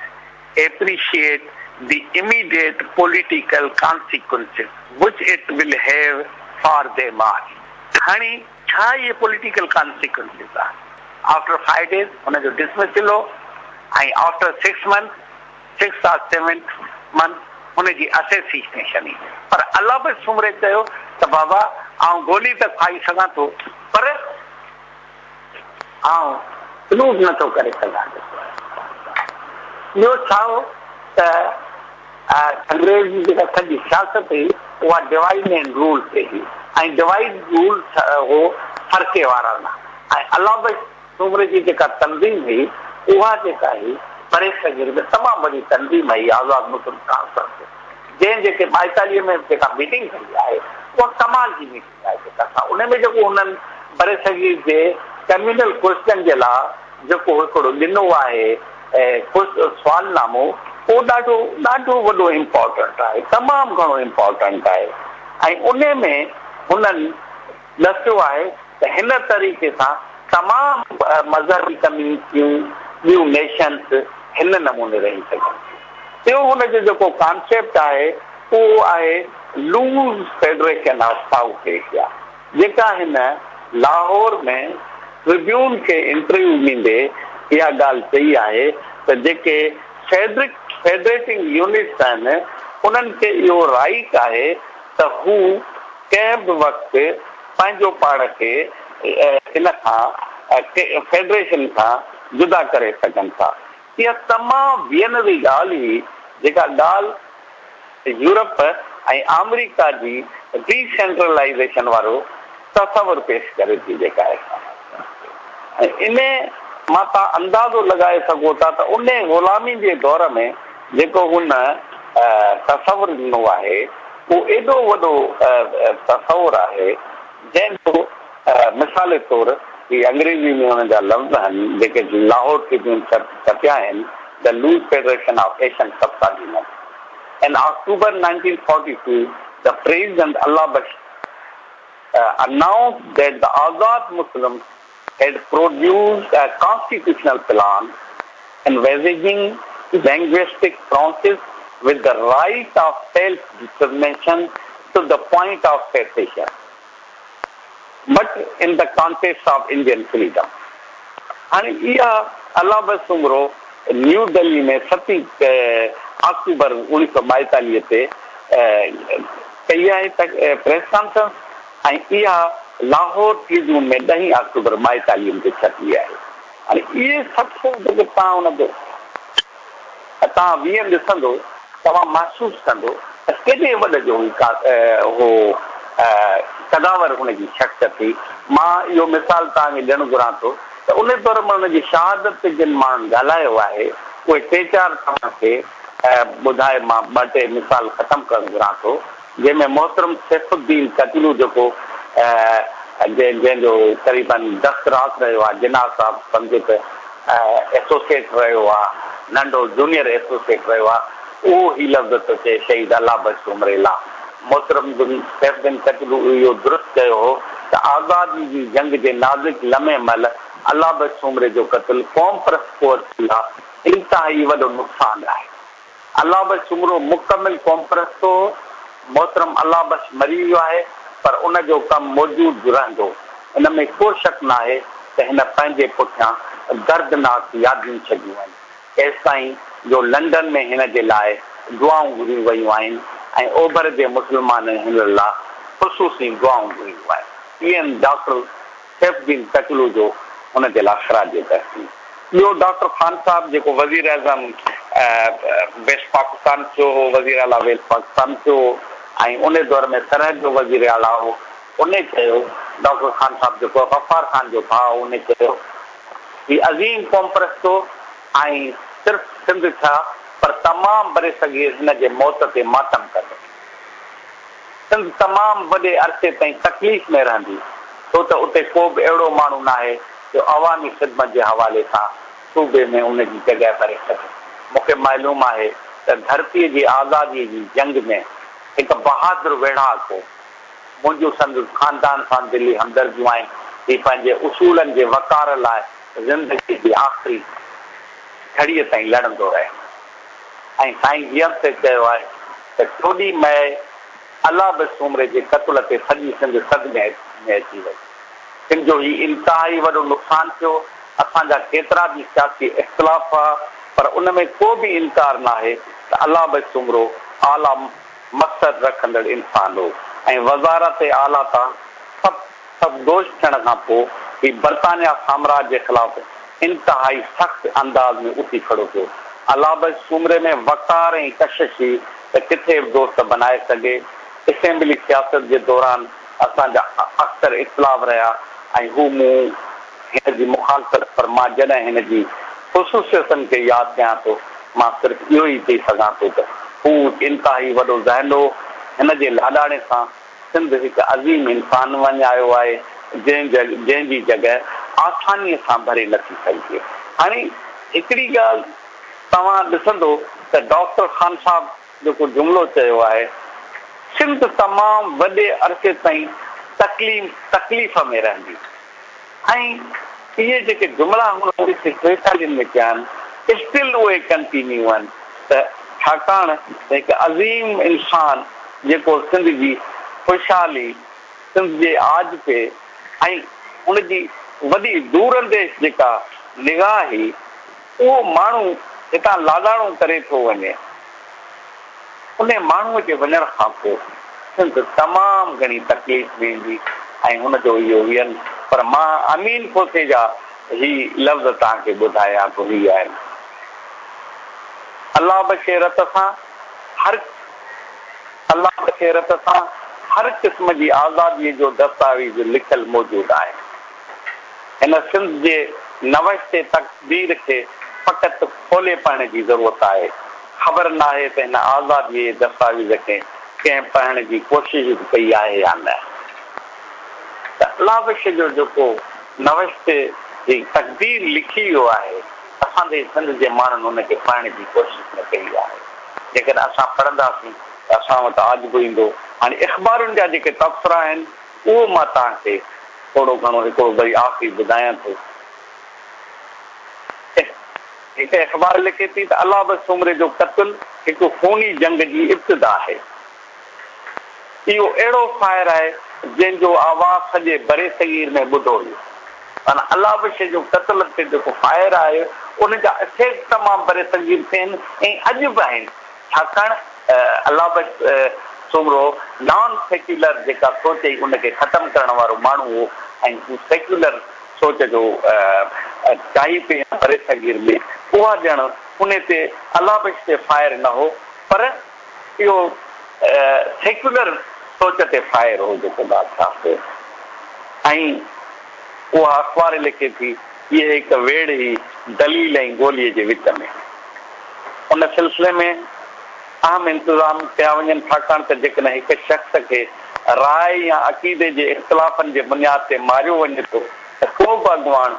appreciate the immediate political consequences which it will have for them all. هاڻي ڇا اهي پوليٽيڪل ڪانسيڪوئنسز آهن؟ آفٽر فائيو ڊيز هن جو ڊسمسل هو ۽ after six month, six or seven month هن جي اسيسينيشن هئي. پر الله بخش سومري چيو ته بابا آئون گولي ته کائي سگهان ٿو پر آئون سلوٽ نه ٿو ڪري سگهان. ٻيو ڇا هو ته انگريز جي جيڪا سڄي سياست هئي اها ڊوائيڊ اينڊ رول تي هئي ۽ ڊوائيڊ رول هو فرقيوارانه ۽ الله بخش سومري جي جيڪا تنظيم هئي اها جيڪا هئي برصغير ۾ تمام وڏي تنظيم هئي آزاد مسلم ڪانفرنس جنهن جيڪي 42 ۾ جيڪا ميٽنگ ڪئي آهي اها ڪمال جي ميٽنگ آهي جيڪا سا ان ۾ جيڪو هنن برصغير جي ڪميونل ڪوئسچن جي لاء جيڪو هڪڙو ڏنو آهي سوال نامو اهو ڏاڍو ڏاڍو وڏو امپارٽنٽ آهي تمام گهڻو امپارٽنٽ آهي ۽ ان ۾ هنن ڏسيو آهي ته هن طريقي سان تمام مذهبي ڪميونٽيون ٻيون نيشنس هن نموني رهي سگهن ٿيون. ٽيون هن جو جيڪو ڪانسيپٽ آهي اهو آهي loose federation of South Asia جيڪا هن لاهور ۾ ٽربيون کي انٽرويو ڏيندي اها ڳالهه چئي آهي ته جيڪي فيڊرڪ فيڊريٽنگ يونٽس آهن انهن کي اهو رائيٽ آهي ته هو ڪنهن به وقت پنهنجو پاڻ کي ان کان فيڊريشن کان جدا ڪري سگهن ٿا. اها تمام وينري ڳالهه هئي جيڪا ڳالهه يورپ ۽ آمريڪا جي ڊي سينٽرلائيزيشن وارو تصور پيش ڪري ٿي جيڪا ۽ انهي مان توهان اندازو لڳائي سگهو ٿا ته انهي غلامي جي دور ۾ جيڪو هن تصور ڏنو آهي اهو ايڏو وڏو تصور آهي جنهن جو مثال طور هي انگريزي ۾ ان جا لفظ آهن جيڪي لاهور ٽربيون ڇپيا آهن، The Loose Federation of Asian Subcontinent. In October 1942, the President Allah Bakhsh announced that the Azad Muslims had produced a constitutional plan envisaging linguistic process with the right of self-determination to the point of secession. But in the context of Indian freedom. هاڻي اها الله بخش سومرو نيو دهلي ۾ ستين آڪٽوبر 1942 تي ڪئي آهي پريس ڪانفرنس ۽ اها لاهور ٽربيون ۾ ڏهين آڪٽوبر 42 تي ڇپي آهي. هاڻي اهي سڀ شيون جيڪي توهان ان جو توهان ويهن ڏسندو، توهان محسوس ڪندو ته ڪيڏي وڏ جو هو قداور هن جي شخصيت هئي. مان اهو مثال توهان کي ڏيڻ گهران ٿو ته ان دور ۾ هن جي شهادت تي جن ماڻهن ڳالهايو آهي، اهي ٽي چار توهان کي ٻڌائي مان ٻه ٽي مثال ختم ڪرڻ گهران ٿو، جنهن ۾ محترم سيف الدين ڪچلو جيڪو جنهن جو قريباً دست راست رهيو آهي، جناح صاحب سمجهو ته ايسوسيئيٽ رهيو آ، ننڍو جونيئر ايسوسيئيٽ رهيو آ، اهو هي لفظ ٿو چئي شهيد الله بخش سومري لا محترم بن سيف بن ڪچلو اهو درست چيو هو ته آزادي جي جنگ جي نازڪ لمحي مهل الله بخش سومري جو قتل قوم پرست قوت لا انتهائي وڏو نقصان آهي. الله بخش سومرو مڪمل قومپرست هو. محترم الله بخش مري ويو آهي پر ان جو ڪم موجود رهندو. ان ۾ ڪو شڪ ناهي ته هن پنهنجي پٺيان دردناڪ ياديون ڇڏيون آهن. ايستائين جو لنڊن ۾ هن جي لاء دعائون گهريون ويون آهن ۽ اوڀر جي مسلمانن هن لا خصوصي دعائون گهريون آهن. ايئن ڊاڪٽر سيف الدين ڪچلو جو هن جي لاء خراج تحسين. ٻيو ڊاڪٽر خان صاحب جيڪو وزيراعظم ويسٽ پاڪستان ٿيو هو، وزير اعليٰ ويسٽ پاڪستان ٿيو هو ۽ ان دور ۾ سرحد جو وزير اعليٰ هو، ان چيو، ڊاڪٽر خان صاحب جيڪو غفار خان جو ڀاء هو، ان چيو، هي عظيم قومپرست هو ۽ صرف سنڌ ڇا پر تمام برصغير هن جي موت تي ماتم ڪندو. سنڌ تمام وڏي عرصي تائين تڪليف ۾ رهندي، ڇو ته اتي ڪو به اهڙو ماڻهو ناهي جو عوامي خدمت جي حوالي سان صوبي ۾ ان جي جڳهه ڀري سگهي. مون کي معلوم آهي ته ڌرتيء جي آزاديء جي جنگ ۾ هڪ بهادر ويڙهاڪ هو. منهنجون سندس خاندان سان دلي همدرديون آهن. هي پنهنجي اصولن جي وقار لاء زندگيء جي آخري گهڙيء تائين لڙندو رهيو. ۽ سائين جي ايم سيد چيو آهي ته چوڏهين مئي الله بخش سومري جي قتل تي سڄي سنڌ صدمي ۾ اچي وئي. سنڌ جو هي انتهائي وڏو نقصان ٿيو. اسان جا ڪيترا به سياسي اختلاف هئا پر ان ۾ ڪو به انڪار ناهي ته الله بخش سومرو اعليٰ مقصد رکندڙ انسان هو ۽ وزارت اعليٰ تان سڀ سبڪدوش ٿيڻ کان پوء هي برطانيا سامراج جي خلاف انتهائي سخت انداز ۾ اٿي کڙو ٿيو. الله بخش سومري ۾ وقار ۽ ڪشش هئي ته ڪٿي به دوست بنائي سگهي. اسيمبلي سياست جي دوران اسان جا اڪثر اختلاف رهيا ۽ هو مون هن جي مخالفت پر مان جڏهن هن جي خصوصيتن کي ياد ڪيان ٿو مان صرف اهو ئي چئي سگهان ٿو ته هو هڪ انتهائي وڏو ذهن هو. هن جي لاڏاڻي سان سنڌ هڪ عظيم انسان وڃايو آهي، جنهن جنهن جي جڳهه آسانيء سان ڀري نه ٿي سگهجي. هاڻي هڪڙي ڳالهه توهان ڏسندو ته ڊاڪٽر خان صاحب جيڪو جملو چيو آهي، سنڌ تمام وڏي عرصي تائين تڪليم تڪليف ۾ رهندي. ۽ اهي جيڪي جملا هن اوڻيهه سئو ٽيتاليهن ۾ ڪيا آهن، اسٽل اهي ڪنٽينيو آهن ته ڇاڪاڻ ته هڪ عظيم انسان جيڪو سنڌ جي خوشحالي، سنڌ جي آجپي ۽ ان جي وڏي دور انديش جيڪا نگاهه هئي، اهو ماڻهو هتان لاڏاڻو ڪري ٿو وڃي. انهي ماڻهوء جي وڃڻ کان پوء سنڌ تمام گهڻي تڪليف ۾ ايندي ۽ هن جو اهو ويئن پر مان امين کوسي جا هي لفظ توهان کي ٻڌايان ٿو هي آهن الله بخشي رت سان هر الله بخشي رت سان هر قسم جي آزاديء جو دستاويز لکيل موجود آهي. هن سنڌ جي نوشتي تقدير کي فقط کولي پڙهڻ جي ضرورت آهي. خبر ناهي ته هن آزاديء جي دستاويز کي ڪنهن پڙهڻ جي ڪوشش به ڪئي آهي يا نه. ته الله بخش جو جيڪو نوشتي جي تقدير لکي ويو آهي، اسان جي سنڌ جي ماڻهن ان کي پڙهڻ جي ڪوشش نه ڪئي آهي. جيڪڏهن اسان پڙهنداسين ته اسان وٽ آجپو ايندو. هاڻي اخبارن جا جيڪي تبصرا آهن، اهو مان توهان کي ٿورو گهڻو هڪڙو وري آخري ٻڌايان ٿو. هڪ اخبار لکي ٿي ته الله بخش سومري جو قتل هڪ خوني جنگ جي ابتدا آهي. اهو اهڙو فائر آهي جنهن جو آواز سڄي برصغير ۾ ٻڌو ويو. معنيٰ الله بخش جو قتل تي جيڪو فائر آهي ان جا افيڪٽ تمام برصغير تي آهن ۽ اڄ به آهن. ڇاڪاڻ الله بخش سومرو نان سيڪيولر جيڪا سوچ هئي ان کي ختم ڪرڻ وارو ماڻهو هو ۽ هو سيڪيولر سوچ جو چاهي پئي يا برصغير ۾ اها ڄڻ انهي تي الله بخش تي فائر نه هو پر اهو سيڪيولر سوچ تي فائر هو جيڪو بادشاهه ٿيو ۽ اها اخبار لکي ٿي هيء هڪ ويڙهه هئي دليل ۽ گوليء جي وچ ۾. ان سلسلي ۾ اهم انتظام ڪيا وڃن ڇاڪاڻ ته جيڪڏهن هڪ شخص کي راء يا عقيدي جي اختلافن جي بنياد تي ماريو وڃي ٿو ته ڪو به اڳواڻ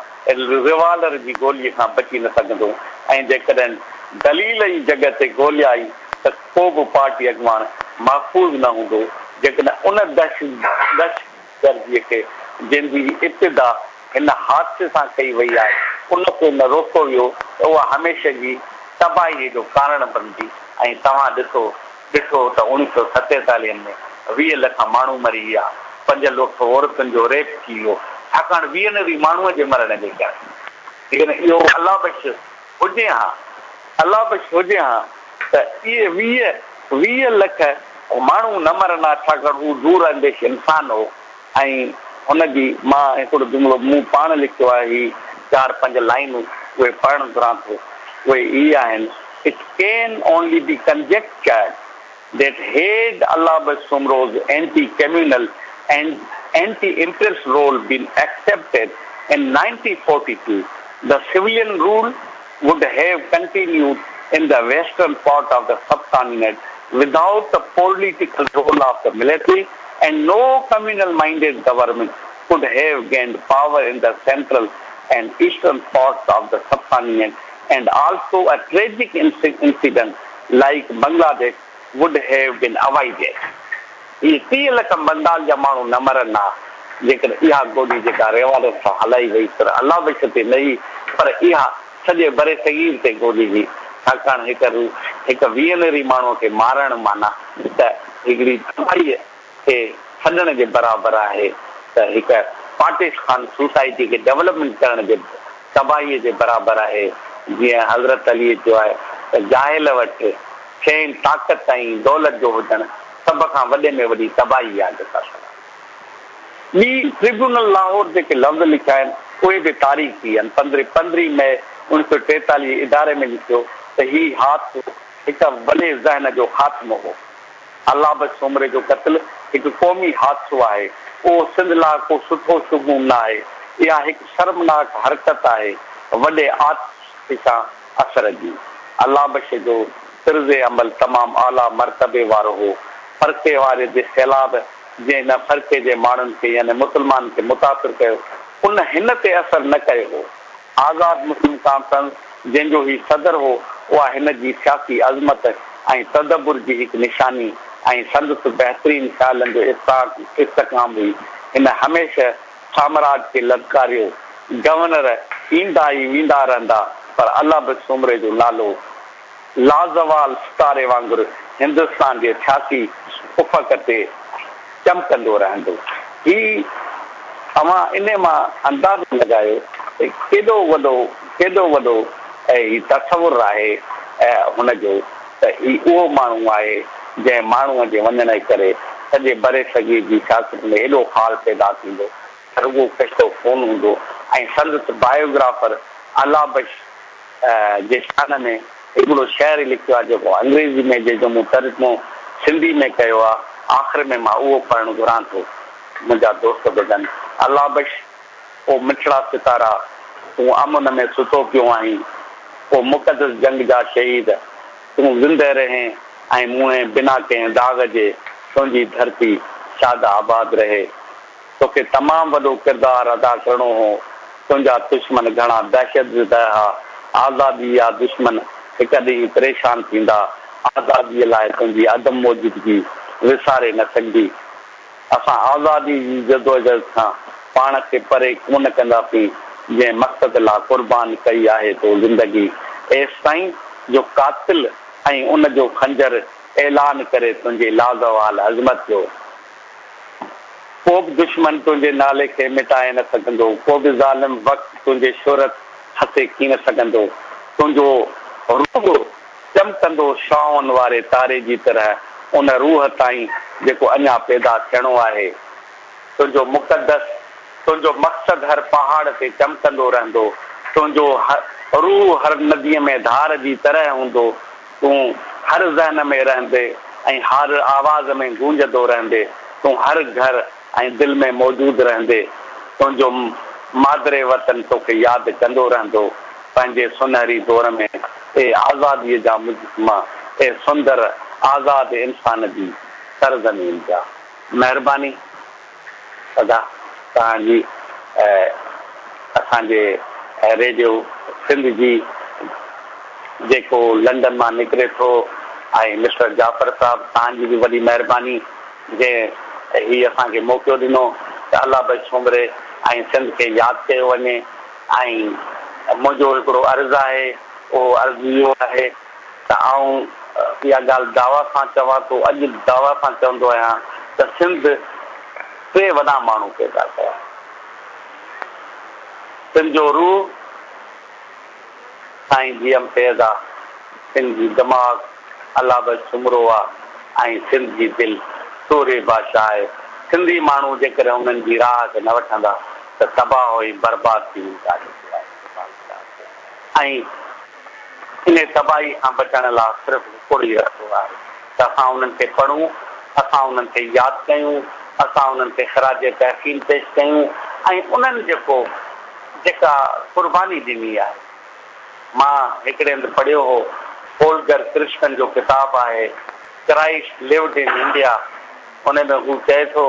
ريوالر جي گوليء کان بچي نه سگهندو ۽ جيڪڏهن دليل جي جڳهه تي گولي آئي ته ڪو به پارٽي اڳواڻ محفوظ نه هوندو. جيڪڏهن ان دهشتگرديء کي جنهن جي ابتدا هن حادثي سان ڪئي وئي آهي، ان کي نه روڪيو ويو ته اها هميشه جي تباهيء جو ڪارڻ بڻجي ۽ توهان ڏسو ڏٺو ته اوڻيهه سئو ستيتاليهن ۾ 20 لک ماڻهو مري ويا، پنج لک عورتن جو ريپ ٿي ويو، ڇاڪاڻ 20 نوي ماڻهوء جي مرڻ جي ڪري. جيڪڏهن اهو الله بخش هجي ها، الله بخش هجي ها ته اهي 20، 20 لک ماڻهو نه مرن ها، ڇاڪاڻ هو دور انديش انسان هو ۽ هن جي مان هڪڙو جملو مون پاڻ لکيو آهي، هي چار پنج لائينون اهي پڙهڻ گهران ٿو، اهي هي آهن، It can only be conjectured that had Allah Bakhsh Soomro's anti communal and anti imperialist role been accepted in 1942, the civilian rule would have continued in the western part of the subcontinent without the political role of the military and no communal minded government could have gained power in the central and eastern parts of the subcontinent and also a tragic incident like Bangladesh would have been avoided. اهي 30 لک بنگال جا ماڻهو نه مرن ها جيڪڏهن اها گولي جيڪا ريوالور سان هلائي وئي سر الله بخش تي نه هئي پر اها سڄي برصغير تي گولي هئي ڇاڪاڻ هڪ هڪ وينري ماڻهو کي مارڻ معنيٰ ته هڪڙي تباهيء کي ڇڏڻ جي برابر آهي ته هڪ پارٽيش خان سوسائٽي کي ڊولپمينٽ ڪرڻ جي تباهيء جي برابر آهي جيئن حضرت علي چيو آهي ته جاهل وٽ شين، طاقت ۽ دولت جو هجڻ سڀ کان وڏي ۾ وڏي تباهي آهي جيڪا سدا ٻي ٽربيونل لاهور جيڪي لفظ لکيا آهن اهي به تاريخي آهن پندرهين پندرهين مئي اوڻيهه سئو ٽيتاليهه اداري ۾ لکيو ته هي حادثو هڪ وڏي ذهن جو خاتمو هو. الله بخش سومري جو قتل هڪ قومي حادثو آهي، اهو سنڌ لاء ڪو سٺو شگون ناهي، اها هڪ شرمناڪ حرڪت آهي، وڏي آتشفشان اثر جي. الله بخش جو طرز عمل تمام اعليٰ مرتبي وارو هو. فرقيواريت جي سيلاب جنهن نه فرقي جي ماڻهن کي يعني مسلمانن کي متاثر ڪيو، ان هن تي اثر نه ڪيو هو. آزاد مسلم ڪانفرنس جنهن جو هي صدر هو، اها هن جي سياسي عظمت ۽ تدبر جي هڪ نشاني ۽ سندس بهترين خيالن جو استحڪام هئي. هن هميشه سامراج کي للڪاريو. گورنر ايندا ۽ ويندا رهندا، پر الله بخش سومري جو نالو لازوال ستاري وانگر هندستان جي سياسي افق تي چمڪندو رهندو. هي اوهان انهي مان اندازو لڳايو ته ڪيڏو وڏو ڪيڏو وڏو هي تصور آهي هن جو ته هي اهو ماڻهو آهي جنهن ماڻهوء جي وڃڻ جي ڪري سڄي برصغير جي سياست ۾ ايڏو خال پيدا ٿيندو ته رڳو ڪشتو خون هوندو ۽ سندس بايوگرافر الله بخش جي شان ۾ هڪڙو شعر لکيو آهي جيڪو انگريزي ۾ جنهن جو مون ترجمو سنڌي ۾ ڪيو آهي آخر ۾ مان اهو پڙهڻ گهران ٿو منهنجا دوست ٻڌن الله بخش او مٺڙا ستارا تون امن ۾ ستو پيو آهين او مقدس جنگ جا شهيد تون زنده رهين ۽ مونهين بنا ڪنهن داغ جي تنهنجي ڌرتي شاد آباد رهي. توکي تمام وڏو ڪردار ادا ڪرڻو هو، تنهنجا دشمن گهڻا دهشت زده ها، آزادي جا دشمن هڪ ڏينهن پريشان ٿيندا، آزادي لاء تنهنجي عدم موجودگي وساري نه سگهبي. اسان آزادي جي جدوجهد کان پاڻ کي پري ڪونه ڪنداسين، جنهن مقصد لاء قربان ڪئي آهي تو زندگي، ايستائين جو قاتل ۽ ان جو خنجر اعلان ڪري تنهنجي لازوال عظمت جو. ڪو به دشمن تنهنجي نالي کي مٽائي نه سگهندو، ڪو به ظالم وقت تنهنجي شهرت کسي ڪين سگهندو. تنهنجو روح چمڪندو شعاعن واري تاري جي طرح ان روح تائين جيڪو اڃا پيدا ٿيڻو آهي. تنهنجو مقدس، تنهنجو مقصد هر پهاڙ تي چمڪندو رهندو. تنهنجو روح هر نديء ۾ ڌار جي طرح هوندو. تون هر ذهن ۾ رهندي ۽ هر آواز ۾ گونجندو رهندي. تون هر گهر ۽ دل ۾ موجود رهندي. تنهنجو مادر وطن توکي ياد ڪندو رهندو. پنهنجي سونهري دور ۾ اي آزاديء جا مجسما، اي سندر آزاد انسان جي سرزمين جا. مهرباني ادا توهان جي اسان جي ريڊيو سنڌ جي جيڪو لنڊن مان نڪري ٿو ۽ مسٽر جعفر صاحب توهان جي به وڏي مهرباني جنهن هي اسان کي موقعو ڏنو ته الله بخش سومري ۽ سنڌ کي ياد ڪيو وڃي ۽ منهنجو هڪڙو عرض آهي اهو عرض اهو آهي ته آئون اها ڳالهه دعويٰ سان چوان ٿو، اڄ به دعويٰ سان چوندو آهيان ته سنڌ ٽي وڏا ماڻهو پيدا ڪيا. سنڌ جو روح سائين جي ايم سيد آ، سنڌ جي دماغ الله بخش سومرو آ ۽ سنڌ جي دل سورهيه بادشاهه آهي. سنڌي ماڻهو جيڪڏهن انهن جي راهه کي نه وٺندا ته تباهه ۽ برباد ٿي ويندا. ۽ انهيء تباهيء کان بچڻ لاء صرف هڪڙو ئي رستو آهي ته اسان انهن کي پڙهون، اسان انهن کي ياد ڪيون، اسان انهن کي خراج تحسين پيش ڪيون ۽ انهن جيڪو جيڪا قرباني ڏني آهي. مان هڪڙي هنڌ پڙهيو هو، هولگر ڪرشنن جو ڪتاب آهي ڪرائسٽ لوڊ ان انڊيا ان ۾ هو چئي ٿو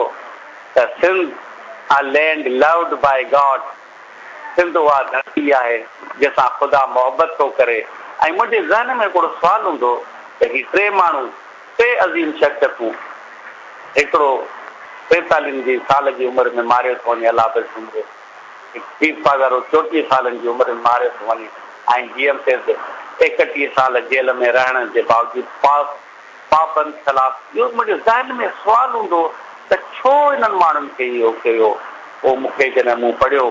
ته Sindh a land loved by God Sindh اها ڌرتي آهي، جنهن سان خدا محبت ٿو ڪري ۽ منهنجي ذهن ۾ هڪڙو سوال هوندو ته هي ٽي ماڻهو، ٽي عظيم شخصيتون، هڪڙو ٽيتالين جي سال جي عمر ۾ ماريو ٿو وڃي الله بخش سومرو، هڪ پير پاڳارو چوٽيهه سالن جي عمر ۾ ماريو ٿو وڃي ۽ جي ايم سيد ايڪٽيهه سال جيل ۾ رهڻ جي باوجود پاس پابند خلاف اهو منهنجي ذهن ۾ سوال هوندو ته ڇو انهن ماڻهن کي اهو ڪيو؟ پوء مون کي جڏهن مون پڙهيو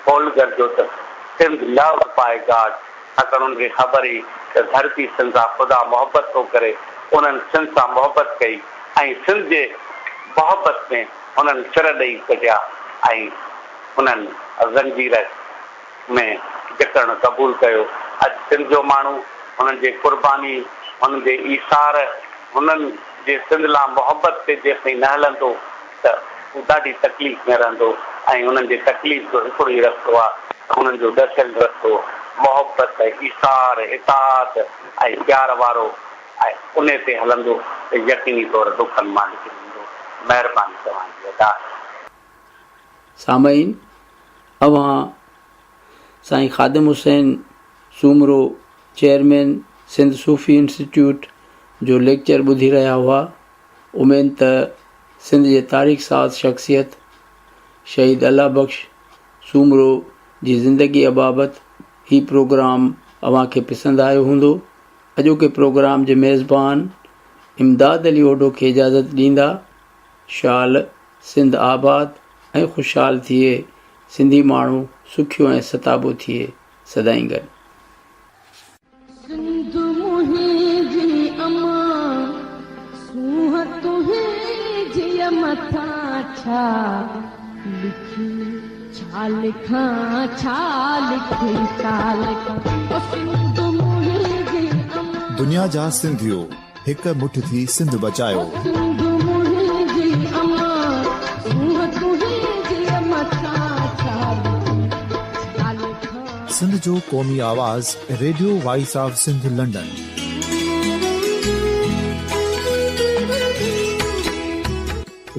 هولگر جو ته سنڌ لوڊ باء گاڊ ڇاڪاڻ انهن کي خبر هئي ته ڌرتي سنڌ سان خدا محبت ٿو ڪري انهن سنڌ سان محبت ڪئي ۽ سنڌ جي محبت ۾ هنن سر ڏئي ڪڍيا ۽ انهن زنجير ۾ جڪڙڻ قبول ڪيو. اڄ سنڌ جو ماڻهو هنن جي قرباني، هنن جي ايثار، هنن جي سنڌ لا محبت تي جيستائين نه هلندو ته هو ڏاڍي تڪليف ۾ رهندو ۽ هنن جي تڪليف جو هڪڙو ئي رستو آ ته هنن جو ڏسيل رستو محبت، ايثار، اطاعت ۽ پيار وارو آهي انهي تي هلندو ته يقيني طور ڏکن مان نڪري ايندو. مهرباني توهان جي ادا. سامعين! اوهان سائين خادم حسين سومرو چيئرمين سنڌ صوفي انسٽيٽيوٽ جو ليڪچر ٻڌي رهيا هئا. اميد ته سنڌ جي تاريخ ساز شخصيت شهيد الله بخش سومرو جي زندگيء بابت هي پروگرام اوهان کي پسند آيو هوندو. اڄوڪي پروگرام جي ميزبان امداد علي اوڍو کي اجازت ڏيندا. شال سنڌ آباد ۽ خوشحال ٿئي، سنڌي ماڻهو سکيو ۽ ستابو ٿئي، سدائين گڏ. سنڌ منهنجي امان، سونهن تنهنجيء مٿان ڇا لکي ڇا لکان ڇا لکي ڇا لکان او سنڌ منهنجي امان. دنيا جا سنڌيو هڪ مٺ ٿي سنڌ بچايو. سنڌ جو قومي آواز radio voice of Sindh London.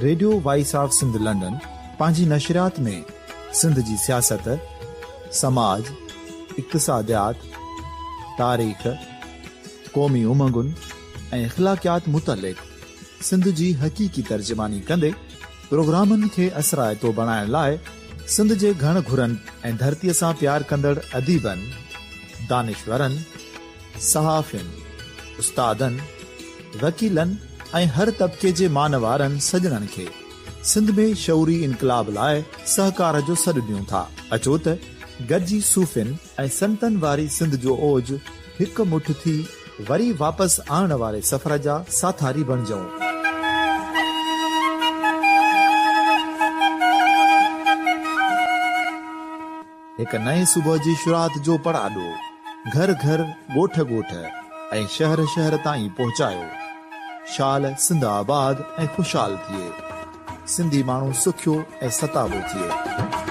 Radio voice of Sindh London پنهنجي نشريات ۾ سنڌ جي سياست، سماج، اقتصاديات، تاريخ، قومي امنگن ۽ اخلاقيات متعلق سنڌ جي حقيقي ترجماني ڪندي پروگرامن کي اثرائتو بڻائڻ لاء سنڌ جي گهڻ گهرن ۽ ڌرتيء سان پيار ڪندڙ اديبن، دانشورن، صحافين، استادن، وڪيلن ۽ هر طبقي جي مانوارن سڄڻن کي سنڌ ۾ شعوري انقلاب لاء سهڪار جو سڏ ڏيون ٿا. اچو ته گڏجي صوفين ۽ سنتن واري سنڌ جو اوج هڪ مٺ ٿي وري واپس آڻڻ واري سفر جا ساٿاري بڻجون. هڪ نئين صبح جي شروعات جو پڙاڏو گهر گهر، ڳوٺ ڳوٺ ۽ شهر شهر تائين پهچايو. شال سنڌ آباد ۽ خوشحال ٿئي. سنڌي ماڻهو سکيو ۽ ستابو ٿئي.